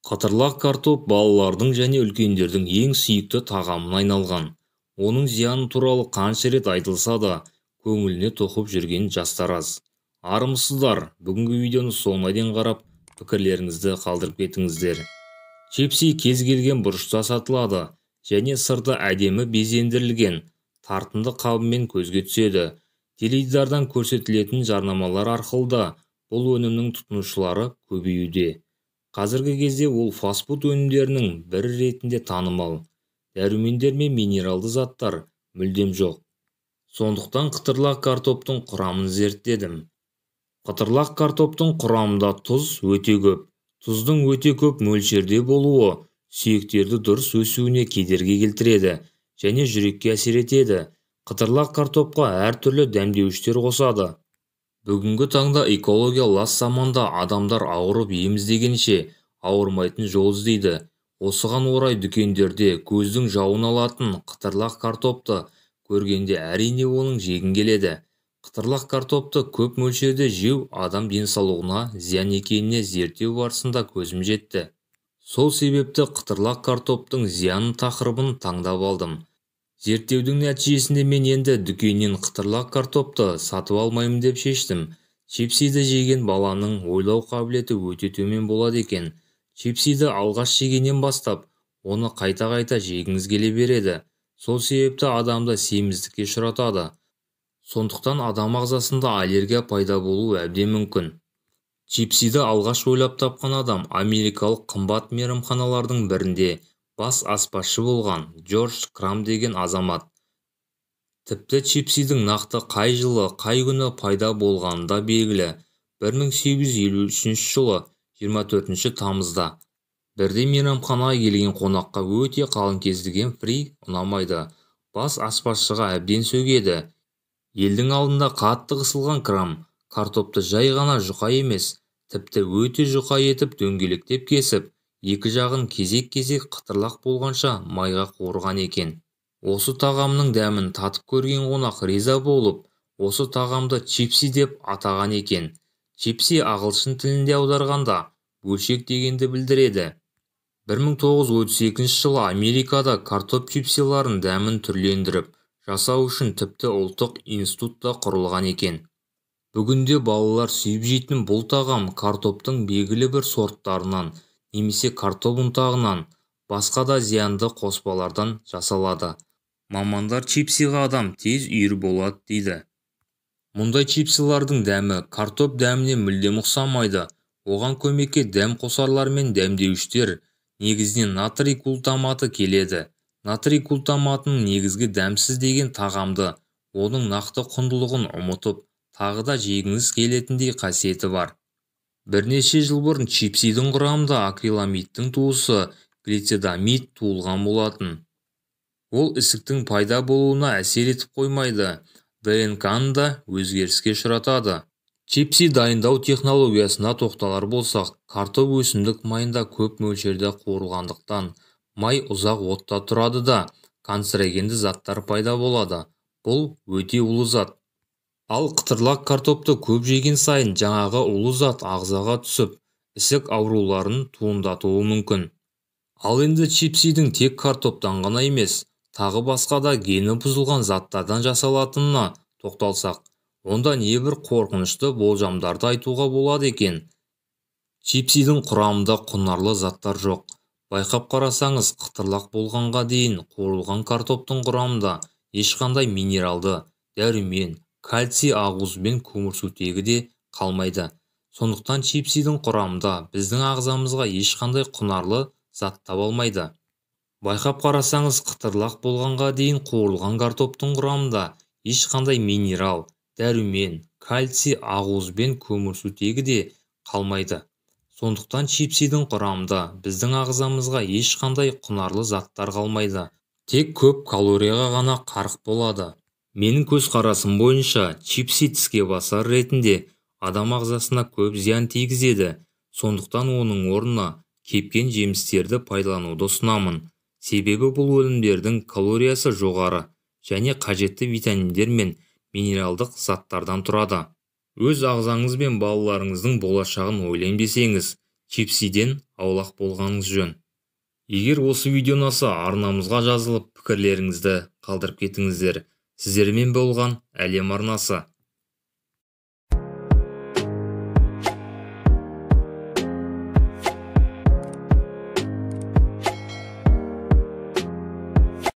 Қытырлақ картоп балалардың және үлкендердің ең сүйікті тағамына айналған. Оның зияны туралы қанша рет айтылса да, көңіліне тоқып жүрген жастар аз. Армысыздар, бүгінгі видеоны соңына дейін қарап, пікірлеріңізді қалдырып кетіңіздер. Чипси кез келген бұрышта сатылады және сырты әдемі безендірілген, тартымды қабымен көзге түседі. Теледидардан көрсетілетін жарнамалар арқылы да бұл өнімнің тұтынушылары көбеюде. Қазіргі кезде ол фастфуд өнімдерінің бірі ретінде танымал. Дәрумендер мен минералды заттар мүлдем жоқ. Сондықтан қытырлақ картоптың құрамын зерттедім. Қытырлақ картоптың құрамында тұз өте көп. Тұздың өте көп мөлшерде болуы сүйектерді дұрыс өсуіне кедергі келтіреді және жүрекке әсер етеді. Қытырлақ картопқа әртүрлі дәмдеуіштер қосады. Бүгінгі таңда экология лас заманда адамдар ауырып ем іздегенше ауырмайтын жол іздейді. Осыған орай дүкендерде көздің жауын алатын қытырлақ картопты көргенде әрине оның жегің келеді. Қытырлақ картопты көп мөлшерде жеу адам денсаулығына зиян екеніне зерттеу барысында көзім жетті. Сол себепті қытырлақ картоптың зияны тақырыбын таңдап алдым. Зерттеудің нәтижесінде мен енді дүкеннен қытырлақ картопты сатып алмаймын деп шештім. Чипсиді жеген баланың ойлау қабілеті өте төмен болады екен. Чипсиді алғаш жегеннен бастап, оны қайта-қайта жегіңіз келе береді. Сол себепті адамды семіздікке ұшыратады. Сондықтан адам ағзасында аллергия пайда болуы әбден мүмкін. Чипсиді алғаш ойлап тапқан адам америкалық қымбат мейрамханалардың бірінде бас аспазшы болған Джордж Крам деген азамат. Тіпті чипсидің нақты қай жылы, қай күні пайда болғаны да белгілі. 1853 жылы 24 тамызда. Бірде мейрамханаға келген қонаққа өте қалың кесілген фри ұнамайды. Бас аспазшыға әбден сөгеді. Елдің алдында қатты қысылған Крам картопты жай ғана жұқа емес, тіпті өте жұқа етіп дөңгелектеп кесіп, екі жағын кезек-кезек қытырлақ болғанша майға қуырған екен. Осы тағамның дәмін татып көрген қонақ риза болып, осы тағамды чипси деп атаған екен. Чипси ағылшын тілінде аударғанда бөлшек дегенді білдіреді. 1932 жылы Америкада картоп чипсиларын дәмін түрлендіріп жасау үшін тіпті ұлттық институт та құрылған екен. Бүгінде балалар сүйіп жейтін бұл тағам картоптың белгілі бір сорттарынан немесе картоп ұнтағынан, басқа да зиянды қоспалардан жасалады. Мамандар чипсиға адам тез үйір болады дейді. Мұндай чипсилардың дәмі картоп дәміне мүлдем ұқсамайды. Оған көмекке дәм қосарлар мен дәмдеуіштер, негізінен натрий глутаматы келеді. Натрий глутаматының негізгі дәмсіз деген тағамды, оның нақты құндылығын ұмытып, тағы да жегіңіз келетіндей қасиеті бар. Бірнеше жыл бұрын чипсидің құрамында акриламидтің туысы глицидамид туылған болатын. Ол ісіктің пайда болуына әсер етіп қоймайды, ДНК-ны да өзгеріске ұшыратады. Чипси дайындау технологиясына тоқталар болсақ, картоп өсімдік майында көп мөлшерде қуырылғандықтан, май ұзақ отта тұрады да, канцерогенді заттар пайда болады. Бұл өте улы зат. Ал қытырлақ картопты көп жеген сайын жаңағы улы зат ағзаға түсіп, ісік ауруларын туындатуы мүмкін. Ал енді чипсидің тек картоптан ғана емес, тағы басқа да гені бұзылған заттардан жасалатынына тоқталсақ, онда небір қорқынышты болжамдарды айтуға болады екен. Чипсидің құрамында құнарлы заттар жоқ. Байқап қарасаңыз, қытырлақ болғанға дейін қуырылған картоптың құрамында ешқандай минералды, дәрумен, кальций ақуызы мен көмірсутегі де қалмайды. Сондықтан чипсидің құрамында біздің ағзамызға ешқандай құнарлы зат таба алмайды. Байқап қарасаңыз, қытырлақ болғанға дейін қуырылған картоптың құрамында ешқандай минерал, дәрумен, кальций ақуызы мен көмірсутегі де қалмайды. Сондықтан чипсидің құрамында біздің ағзамызға ешқандай құнарлы заттар қалмайды. Тек көп калорияға ғана қарық болады. Менің көзқарасым бойынша чипси тіске басар ретінде адам ағзасына көп зиян тигізеді. Сондықтан оның орнына кепкен жемістерді пайдалануды ұсынамын. Себебі бұл өнімдердің калориясы жоғары және қажетті витаминдер мен минералдық заттардан тұрады. Өз ағзаңыз бен балаларыңыздың болашағын ойлайын десеңіз, Чипсиден аулақ болғаныңыз жөн. Егер осы видео ұнаса, арнамызға жазылып, пікірлеріңізді қалдырып кетіңіздер. Сіздермен болған Әлем арнасы.